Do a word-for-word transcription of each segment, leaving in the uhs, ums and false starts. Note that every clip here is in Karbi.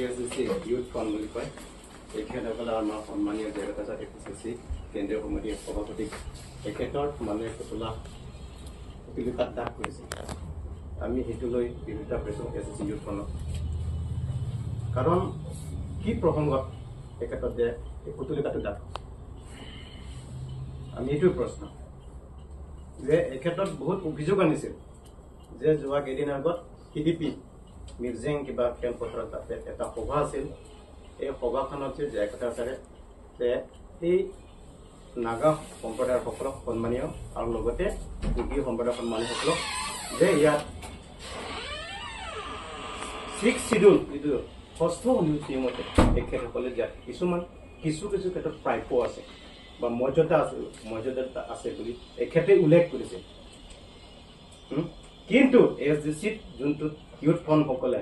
এ S D C youth front বুলি কয়। তেখেতসকলে আমাৰ সন্মানীয় জয়প্ৰকাশ এ পি চি চি কেন্দ্ৰীয় সমিতিৰ সভাপতিক তেখেতৰ মানে পুতলা পুতলিকাত দাগ কৰিছে। আমি সেইটো লৈ বিৰোধিতা কৰিছোঁ এ এছ ডি চি ইউথ ফ্ৰণ্টত। কাৰণ কি প্ৰসংগত তেখেতক যে এই পুতলিকাটো দাগ কৰিছে? আমি এইটোৱে প্ৰশ্ন যে এখেতত বহুত অভিযোগ আনিছিল যে যোৱা কেইদিন আগত টি ডি পি মিৰ্জেং কিবা খেলপথাৰত তাতে এটা সভা আছিল। এই সভাখনত যে জয়প্ৰকাশ ছাৰে তে এই নাগা সম্প্ৰদায়সকলক সন্মানীয় আৰু লগতে কুকি সম্প্ৰদায়ৰ সন্মানীয়সকলক যে ইয়াত ছিক্স চিডিউল যিটো ষষ্ঠ অনুসূচী মতে তেখেতসকলে ইয়াত কিছুমান কিছু কিছু ক্ষেত্ৰত প্ৰাপ্য আছে বা মৰ্যাদা আছে, মৰ্যাদা আছে বুলি তেখেতে উল্লেখ কৰিছে। হুম? কিন্তু এ এছ ডি চিত যোনটো ইউথ ফ্ৰণ্টসকলে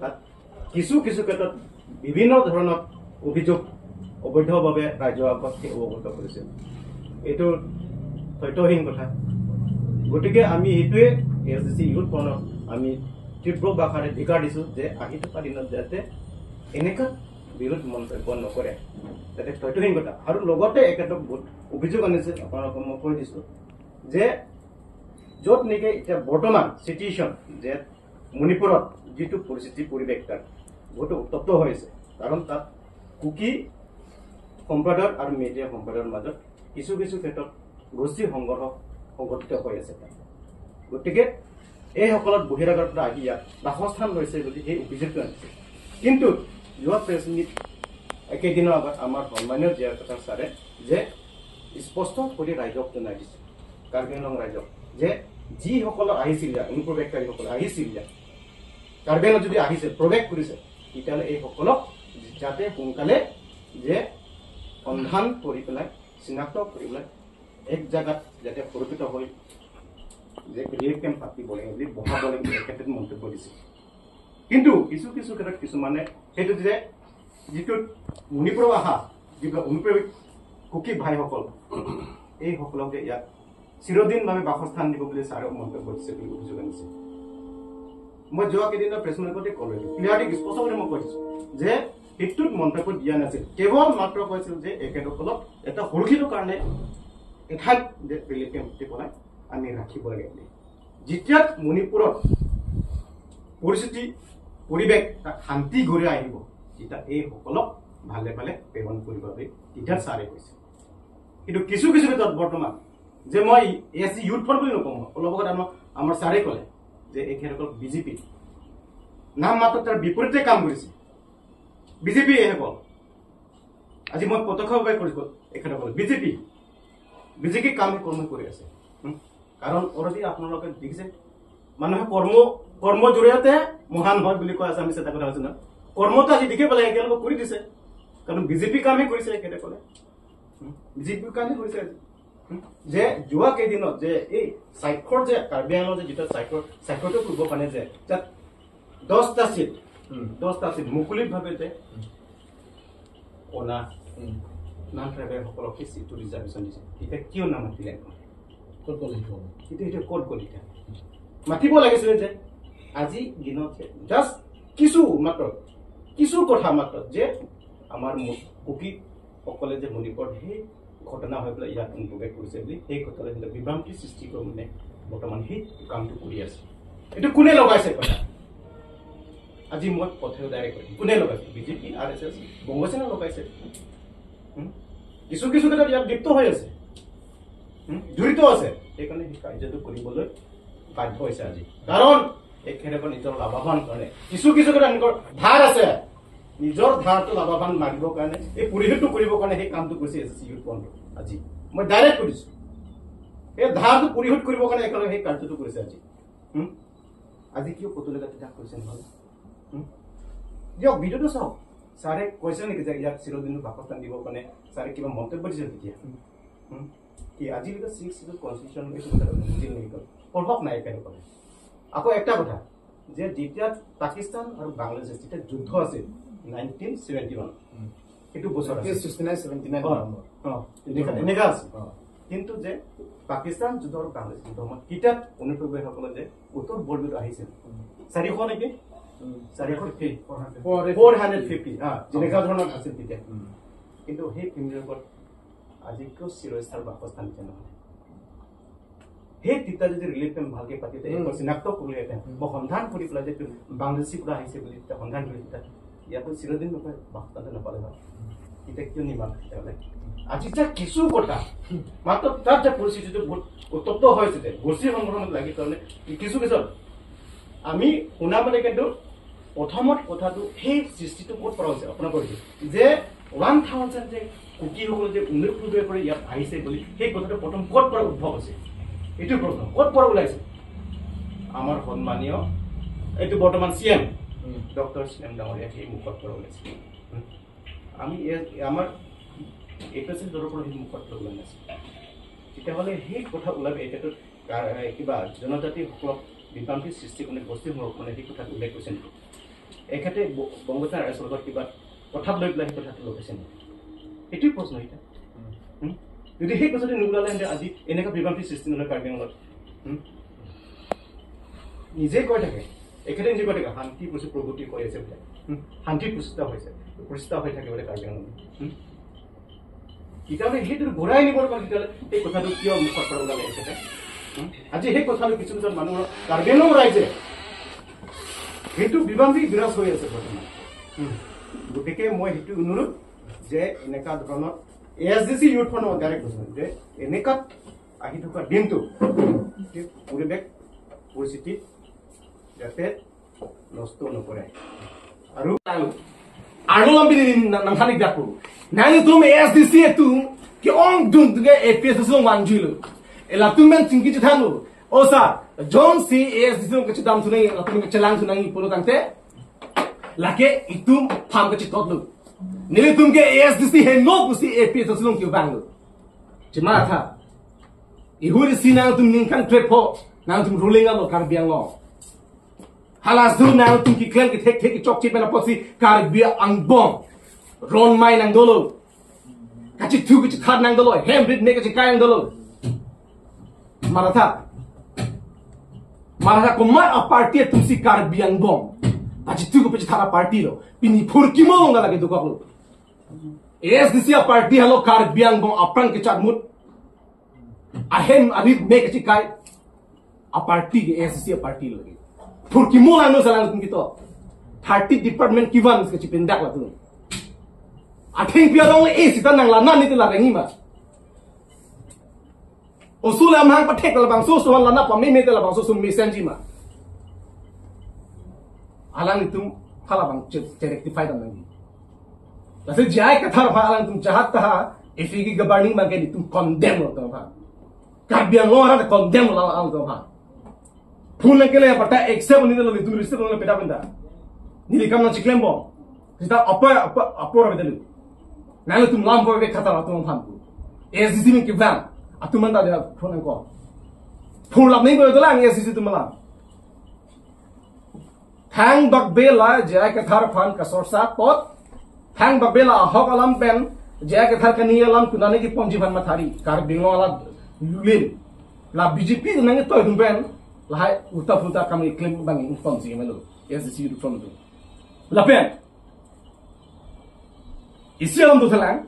তাত কিছু কিছু ক্ষেত্ৰত বিভিন্ন ধৰণৰ অভিযোগ অবৈধভাৱে ৰাইজৰ আগত সেই অৱগত কৰিছে। এইটো তথ্যহীন কথা। গতিকে আমি এইটোৱে এ এছ ডি চি ইউথ ফ্ৰণ্টক আমি তীব্ৰ ভাষাৰে ধিক্কাৰ দিছোঁ যে আহি থকা দিনত যাতে এনেকুৱা বিৰোধ মন্তব্য নকৰে, যাতে তথ্যহীন কথা। আৰু লগতে এখেতক বহুত অভিযোগ আনিছে, আপোনালোকক মই কৈ দিছোঁ যে য'ত নেকি এতিয়া বৰ্তমান চিটুৱেশ্যন যে মণিপুৰত যিটো পৰিস্থিতি পৰিৱেশ তাত বহুতো উত্তপ্ত হৈ আছে, কাৰণ তাত কুকি সম্প্ৰদায়ৰ আৰু মেইতেই সম্প্ৰদায়ৰ মাজত কিছু কিছু ক্ষেত্ৰত গোষ্ঠী সংঘৰ্ষ সংঘটিত হৈ আছে তাত। গতিকে এইসকলত বহিৰাগত পৰা আহি ইয়াত বাসস্থান লৈছে বুলি সেই অভিযোগটো আনিছে। কিন্তু যোৱা প্ৰেছ মিট একেদিনৰ আগত আমাৰ সন্মানীয় জয়প্ৰকাশ ছাৰে যে স্পষ্ট কৰি ৰাইজক জনাই দিছে, কাৰ্বি আংলং ৰাইজক, যে যিসকল আহিছিল ইয়াত, অনুপ্ৰৱেশকাৰীসকল আহিছিল ইয়াত, কাৰ্বি আংলং যদি আহিছে, প্ৰৱেশ কৰিছে, তেতিয়াহ'লে এইসকলক যাতে সোনকালে যে সন্ধান কৰি পেলাই, চিনাক্ত কৰি পেলাই এক জাগাত যাতে সুৰক্ষিত হৈ যে ৰিলিফ কেম্প পাতিব লাগে বুলি বহাব লাগে বুলি তেখেতে মন্তব্য দিছে। কিন্তু কিছু কিছু ক্ষেত্ৰত কিছুমানে সেইটো যে যিটো মণিপুৰৰ অহা যিবিলাক অনুপ্ৰৱেশ কুকি ভাইসকল, এইসকলক যে ইয়াত চিৰদিনভাৱে বাসস্থান দিব বুলি ছাৰে মন্তব্য দিছে বুলি অভিযোগ আনিছে। মই যোৱা কেইদিনৰ প্ৰেছ মিটতে ক'লো, ক্লিয়াৰলি স্পষ্ট কৰি মই কৈ দিছোঁ যে সেইটোত মন্তব্য দিয়া নাছিল, কেৱল মাত্ৰ কৈছিল যে এখেতসকলক এটা সুৰক্ষিত কাৰণে এঠাইত যে ৰিলিফ কেম্প দি পেলাই আমি ৰাখিব লাগে বুলি। যেতিয়া মণিপুৰত পৰিস্থিতি, পৰিৱেশ এটা শান্তি ঘূৰি আহিব, তেতিয়া এইসকলক ভালে ভালে প্ৰেৰণ কৰিব বুলি তেতিয়া ছাৰে কৈছে। কিন্তু কিছু কিছু ক্ষেত্ৰত বৰ্তমান যে মই এ এছ ডি ইউথ ফ্ৰণ্ট বুলি নকওঁ, মই অলপ আগত আমাৰ, আমাৰ ছাৰে ক'লে যে এইখেতসকল বি জে পি নাম মাত্ৰ তাৰ বিপৰীতে কাম কৰিছে। বি জে পি এইসকল আজি মই প্ৰত্যক্ষভাৱে কৈছোঁ, এখেতসকল B J P, B J P কাম কৰ্ম কৰি আছে। হুম? কাৰণ অলৰেডি আপোনালোকে দেখিছে, মানুহে কৰ্ম, কৰ্মৰ জৰিয়তে মহান হয় বুলি কয় আছে, আমি চেষ্টা কৰা হৈছে ন। কৰ্মটো আজি দেখি পেলাই একেলগে কৰি দিছে, কাৰণ বি জে পি কামেই কৰিছে এখেতসকলে। হুম? বি জে পি কামেই কৰিছে আজি। হুম? যে যোৱা কেইদিনত যে এই স্বাক্ষৰ যে কাৰ্বি আংলঙৰ যে যিটো স্বাক্ষৰ, স্বাক্ষৰটো কৰিবৰ কাৰণে যে তাত দহটা চিট, হুম। দহটা চিট মুকলিভাৱে যে হুম। অনা হুম। নন ট্ৰাইবেলসকলক সেই চিটটো ৰিজাৰ্ভেশ্যন দিছে। এতিয়া কিয় নামাতিলে? ক'ত ক'লে সেইটো? এতিয়া, এতিয়া ক'ত ক'ত এতিয়া? মাতিব লাগিছিলে যে আজি দিনত যে জাষ্ট কিছু মাত্ৰ, কিছু কথা মাত্ৰ যে আমাৰ মু-, কুকিসকলে যে মণিপুৰত সেই ঘটনা হৈ পেলাই ইয়াত অনুপ্ৰৱেশ কৰিছে বুলি সেই কথালৈ সিহঁতে বিভ্ৰান্তি সৃষ্টি কৰি মানে বৰ্তমান সেই কামটো কৰি আছে। এইটো কোনে লগাইছে কথা? আজি মই কথাটো ডাইৰেক্ট কৈছোঁ। কোনে লগাইছে? বি জে পি, আৰ এছ এছ, বংগ সেনা লগাইছে। হুম? কিছু কিছু ক্ষেত্ৰত ইয়াত লিপ্ত হৈ আছে। হুম? জড়িত আছে। সেইকাৰণে সেই কাৰ্যটো কৰিবলৈ বাধ্য হৈছে আজি। কাৰণ এখেতসকল নিজৰ লাভৱান কাৰণে কিছু কিছু ক্ষেত্ৰত এনেকুৱা ধাৰ আছে। নিজৰ ধাৰটো লাভৱান মাৰিবৰ কাৰণে, এই পৰিশোধটো কৰিবৰ কাৰণে সেই কামটো কৰিছে এছ এছ চি ইউথ ফ্ৰণ্টে আজি। মই ডাইৰেক্ট কৈ দিছোঁ। এই ধাৰটো পৰিশোধ কৰিবৰ কাৰণে একেলগে সেই কাৰ্যটো কৰিছে আজি। হুম? আজি কিয় পুতলিকাত দাগ কৰিছে নহ'লে? হুম? দিয়ক, ভিডিঅ'টো চাওক। ছাৰে কৈছে নেকি যে ইয়াত চিৰদিনৰ বাসস্থান দিবৰ কাৰণে ছাৰে কিবা মন্তব্য দিছে নেকি? হুম? কি আজিলৈকে ছিক্স চিডিউল কনষ্টিটিউশ্যন এইটো কথা বুজিল নেকি? পঢ়ক নাই একেলগে। আকৌ একটা কথা, যে যেতিয়া পাকিস্তান আৰু বাংলাদেশ যেতিয়া যুদ্ধ আছিল নাইনটিন ছেভেণ্টি ওৱান, হুম। সেইটো বছৰ আছিল। ছিক্সটি নাইন, ছেভেণ্টি নাইন অ, নম্বৰ। অ, এনেকা, এনেকা আছিল। অ। কিন্তু যে পাকিস্তান যুদ্ধ আৰু বাংলাদেশ যুদ্ধ সময়ত কিতাত অনুপ্ৰৱেশসকলে যে উত্তৰ বৰবিত আহিছিল, হুম। চাৰিশ নেকি? চাৰিশ ফিফটি, ফ'ৰ হাণ্ড্ৰেড ফিফটি, হা, যেনেকুৱা ধৰণৰ আছিল তেতিয়া। কিন্তু সেই ফিল্মটোৰ ওপৰত আজি কিয় চিৰস্থায়ী বাসস্থান দিয়া নহয়? সেই তেতিয়া যদি ৰিলিফ কেম্প ভালকে পাতিলে, চিনাক্ত কৰিলেহেঁতেন, মই সন্ধান কৰি পেলাই যে এইটো বাংলাদেশী পৰা আহিছে বুলি তেতিয়া সন্ধান কৰিলে, ইয়াতো চিৰদিন নহয়, বাসস্থানটো নাপালে হয়। এতিয়া কিয় নিমাত তেতিয়াহ'লে? আজি যে কিছু কথা, মাত্ৰ তাত যে পৰিস্থিতিটো বহুত উত্তপ্ত হৈছে, যে গোষ্ঠী সংগঠনত লাগি কাৰণে কিছু কিছু আমি শুনা মানে, কিন্তু প্ৰথমত কথাটো সেই সৃষ্টিটো ক'ত পৰা হৈছে, আপোনাৰ পৰিছে যে ওৱান থাউজেণ্ড যে কুকিসকলে যে উল্লেখ পূৰ্বে পৰা ইয়াত আহিছে বুলি, সেই কথাটো প্ৰথম ক'ত পৰা উদ্ভৱ হৈছে? এইটো প্ৰশ্ন ক'ত পৰা ওলাইছে? আমাৰ সন্মানীয় এইটো বৰ্তমান C M doctor C M ডাঙৰীয়া সেই মুখত পৰা ওলাইছে। আমি এ- আমাৰ এ পি এছ চিৰ তৰফৰ পৰা সেই মুখত পৰা ওলোৱা নাছিল। তেতিয়াহ'লে সেই কথা ওলাব, এতিয়াতো কা- কিবা জনজাতিসকলক বিভ্ৰান্তি সৃষ্টি কৰি গোষ্ঠী সংৰক্ষণে সেই কথাটো উল্লেখ কৰিছে নেকি? এখেতে ব- বংগোত্তৰ আইন চৰকাৰৰ কিবা কথাত লৈ পেলাই সেই কথাটো লগাইছে নেকি? সেইটোৱে প্ৰশ্ন এতিয়া। হুম? যদি সেই কথাটো নোলালে হেঁতে আজি এনেকুৱা বিভ্ৰান্তি সৃষ্টি নহয় কাৰ্বি আংলঙত। হুম? নিজে কৈ থাকে, এখেতে নিজে কৈ থাকে, শান্তি প্ৰতি- প্ৰগতি হৈ আছে বোলে। হুম? শান্তি প্ৰতিষ্ঠা হৈছে, প্ৰতিষ্ঠা হৈ থাকে বোলে কাৰ্বি আংলঙত। হুম? তেতিয়াহ'লে সেইটো ঘূৰাই নিবৰ কাৰণে তেতিয়াহ'লে সেই কথাটো কিয় মুখত পৰা ওলালে এখেতে? হুম? আজি সেই কথাটো কিছু কিছু মানুহৰ কাৰ্বি আংলং ৰাইজে সেইটো বিভ্ৰান্তি বিৰাজ হৈ আছে বৰ্তমান। হুম। গতিকে মই সেইটো অনুৰোধ যে এনেকুৱা ধৰণৰ এ এছ ডি চি ইউথ ফ্ৰণ্টৰ ডাইৰেক্ট কৈছোঁ যে এনেকুৱা আহি থকা দিনটো পৰিৱেশ পৰিস্থিতি যাতে নষ্ট নকৰে। আৰু আৰু lambi ni nang nang thanik daku. Nangtum A S D C atum ke-ongdung ke A P S C along vanjuilo. Elatum men chingki chethanglo. O sir, jongsi A S D C along kachedam thunang, latum kachelang thunang pulo tangte, lake itum pham kachetotlo. Nelitum ke A S D C henlo pusi A P S C along kevanglo. Chimatha. Ihuri si nangtum ningkan trepo, nangtum ruling alo Karbi Anglong. Halaso nangtum keklem kethek thek kechokche pen apotsi Karbi angbong ron mai nang dolo. Kachethu kachethat nang dolo, hem rit me kachekai nang dolo. Maratha. Maratha komat aparty atumsi Karbi angbong kachethu kachethat aparty lo. Pini phurkimo along lake dokoklo. A S D C aparty halo Karbi angbong apran kecharmut, ahem arit me kachekai aparty ke A S D C aparty lo lake. Phurkimo lang no salang tum kito. Thirty department kevan ke chipindak latum. Athengpi arong le, eh, sita nang lana ni te la rengi ma. Oso le amahang pathek labangso, so lana pameme te labangso, so mesenji ma. Alanglitum halabang che, che rectify dam nangji. Lasi J I Kathar aphan alangtum jahat taha, if he governing bangke nelitum condemn lo tong aphan. Karbi Anglong arat condemn lo alang tong aphan. Phone nangkele apot ta accept ni lo, nelitum receive lo peda peda. Neli kam nangcheklempo. Sita apor apor apor avedet lo. Nangtum lampo ave Kathar atum aphan pu. A S D C men kevang. Atum anta dia phone nangkok. Phone lap nangkok dolang A S D C atum alam. Thangbak bela J I Kathar aphan kasorsa tot. Thangbak bela ahok alam pen J I Kathar kani alam kunani keponji aphan mathari. Karbi Anglong alam lulin. La B J P nangketoi atum pen lahai ulta pulta kam keklem abang ingtonsi melo. A S D C atum atum. Lapen isi alam doselang.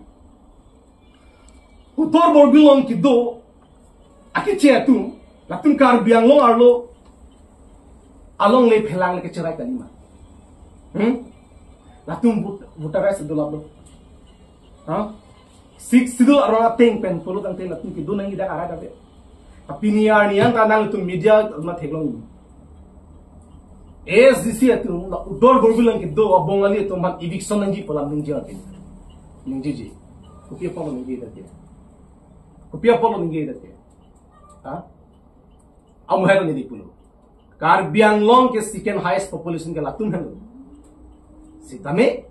Uttar Borbil along kedo akeche atum, latum Karbi Anglong arlo along le phelang le kacherai kalima. Hmm? Latum vote, voter rights dolap lo. Ha? Sixth Schedule arong ateng pen pulo tangte latum kedo nangji dak arat ave. Apini arni an ta nangtum media ma theklong. A S D C atum la Uttar Borbil along kedo a Bongali atum aphan eviction nangji pu alam ningje ave. Ningjiji. Kopi apot ningjedet ke? Kopi apot ningjedet ke? Ha? Amu hero ni di pulo. Karbi Anglong ke second highest population ke latum henlo. Sitame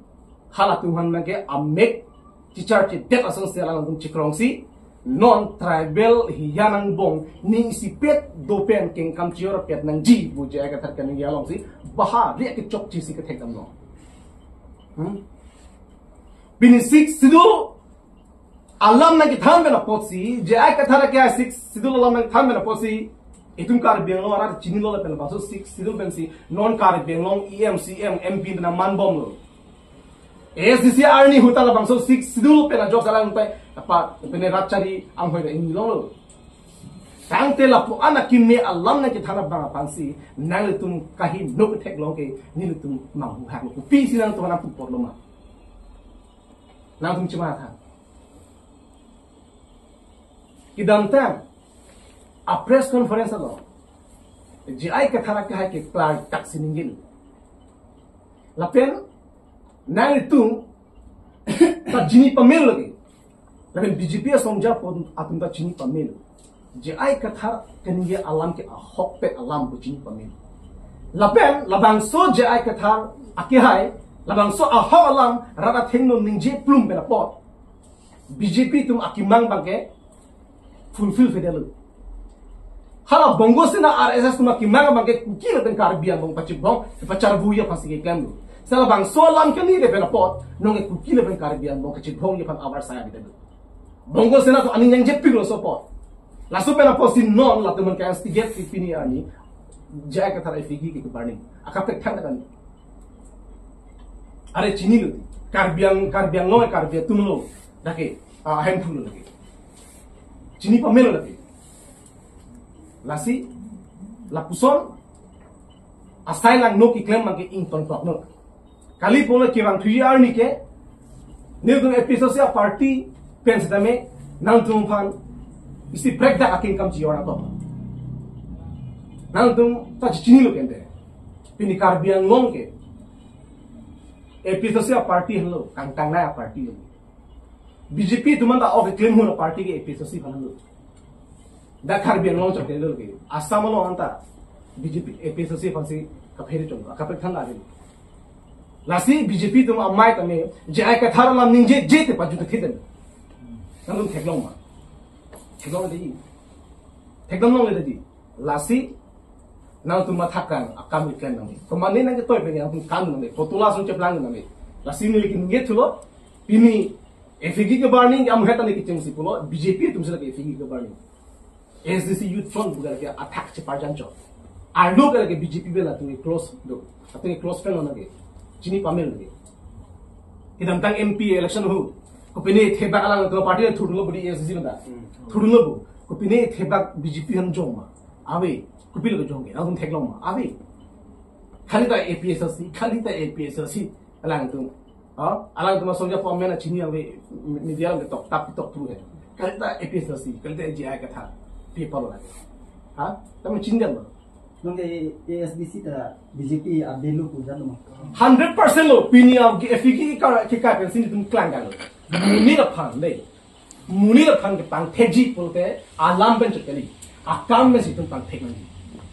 halatum aphan make amek chichar chedet asonsi alangtum chikrongsi non tribal hiya angbong ning isipet dopen kengkam chior pet nangji pu J I Kathar kaningje alongsi bahari kechokche si kethek damlo. Hmm? Pini Sixth Schedule alam nangkethan pen apotsi, J I Kathar ke Sixth Schedule alam nangkethan pen apotsi, Itum Karbi Anglong arat chinilo lapen labangso Sixth Schedule pensi non Karbi Anglong E M, C E M, M P pen aman bomlo. A S D C arni ahut ta labangso Sixth Schedule pen ajok jalan tai apa pene rat chari anghoi ta inglonglo. Tangte lapu-an akeme alam nangkethan abang aphansi nanglitum kaheno theklong ke nelitum manghu haklo. Kopisi nangtum aphan pu apotlo ma? Nangtum chematha. Kedamtang a press conference along J I Kathar akehai ke klartaksi ningjelo. Lapen nanglitum ta chini pamelo lagi. Lapen B J P asongja pon atum ta chini pamelo. J I Kathar kaningje alam ke ahokpet alam pu chini pamelo. Lapen labangso J I Kathar akehai, labangso ahok alam rat athengno ningje plum pen apot B J P atum akemang abangke fulfill-vedetlo. Hala Bongo Sena R S S atum akemang abangke Kuki lapen Karbi Anglong pachibong, pacharbuji aphansi keklemlo. Seta labangso alam kaningje pen apot nonke Kuki lapen Karbi Anglong kachibongji aphan avarsai abidetlo. Bongo Sena atum aning nangjepi lo laso apot. Laso pen apotsi non latum an ka-instigate si pini arni J I Kathar effigy ke kebarni. Akaprek thang kan. Are chinilo. Karbi Ang-, Karbi Anglong, Karbi atumlo. Lake, ah, handful lake. Chini pamelo lake. Lasi, lapuson, asai langno keklem abangke ingtongtokno. Kali pulo kevangthuji arni ke, nelitum A P H L C a-party pen setame, nangtum aphan, isi prekdak akengkam chi-or ato. Nangtum ta chinilo kente. Pini Karbi Anglong ke, A P H L C a-party henlo, kangtangnei a-party henlo. B J P atum an ta ok claim hon a-party ke A P H L C aphan henlo. Dak Karbi Anglong chot ke lo ke. Assam along anta B J P, A P H L C aphansi kaphere chong, kaprek than lagi. Lasi B J P atum amei tame, J I Kathar alam ningjeje te pajut thidem. Nangtum theklong ma? Theklong dei. Theklong longle dei. Lasi, nangtum matha kang, akam ikan nang. Komane nangketoi pen nangtum kam nang. Potula sung cheplang nang. Lasi neli kiningje thulo, pini effigy kebarni, amu heta neli kechengsi pulo, B J P atumsi lake effigy kebarni. A S D C Youth Front pu ke lake athak cheparjan chot. Arlo ke lake B J P pen atum ke close do. Atum ke close friend lo lake. Chini pamelo lake. Kedamtang M P election ahut. Kopine thebak alang atum a-party thurlo bodi A S D C lo da. Hmm. Thurlo bo. Kopine thebak B J P aphan jong ma? Ave. Kopilo kejong ke? Nangtum theklong ma? Ave. Kali ta A P H L C, kali ta A P H L C. Alangtum. Ha? Alangtum asongja po amen chini ave, media along tok tap tok through hai. Kali ta A P H L C, kali ta J I Kathar. Paper lo lake. Ha? Tame chini dan lo. Nonke A S D C ta B J P a-belo pu jan lo ma? Hundred percent lo, pini a-effigy ke ka, ke ka pensi nelitum klang kan lo. Monit aphan dei. Monit aphan kepangthekji pulote alam pen chot kali. Akam pensi itum pangthek nangji.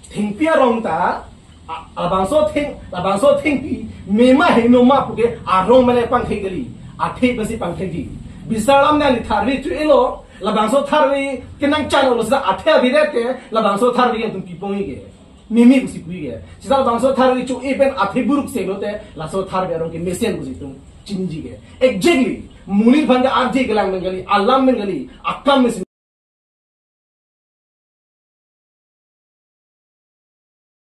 Thengpi arong ta, a, labangso theng, labangso thengpi, mema heno ma puke arong mane pangthek kali. Athe pensi pangthekji. Bisar alam neli tharve cho-elo, labangso tharve kenangchan-olo seta athe abiret ke, labangso tharve atum pipongji ke. Mimi pusi puji ke. Seta labangso tharve cho-e pen athe buruk se lote, laso tharve arong ke mesen pusi itum chiniji ke. Exactly. Monit aphan ke arje kelang pen kali, alam pen kali, akam mesen